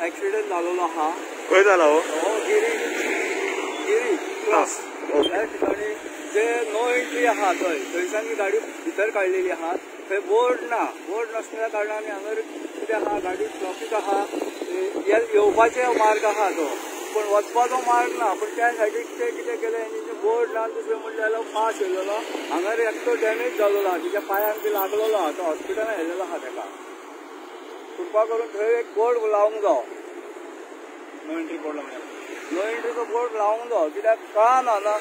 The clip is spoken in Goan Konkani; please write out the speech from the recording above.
एक्सिडेंट जालेलो आहा. खंय जाला हो? गिरी गिरी क्रॉस त्या ठिकाणी जे नो एंट्री आहा थंय थंयसान ही गाडी भितर काडलेली आहा. थंय बोर्ड ना, बोर्ड नासल्या कारणान हांगर कितें आहा, गाडी ट्रॉफीक आहा, येवपाचे मार्ग आहा तो, पूण वचपाचो मार्ग ना. पूण त्या सायडीक ते कितें केलें, बोर्ड ना. दुसरें म्हणल्यार फास्ट येयलेलो हांगर एकटो डॅमेज जालेलो आहा, तिच्या पांयांक बी लागलेलो आहा, तो हॉस्पिटलान येयलेलो आहा. तेका कृपा करून थंय एक बोर्ड लावंक जावो, नो एंट्री बोर्ड लावंक नो एंट्रीचो बोर्ड लावंक जावो, कित्याक कळना ना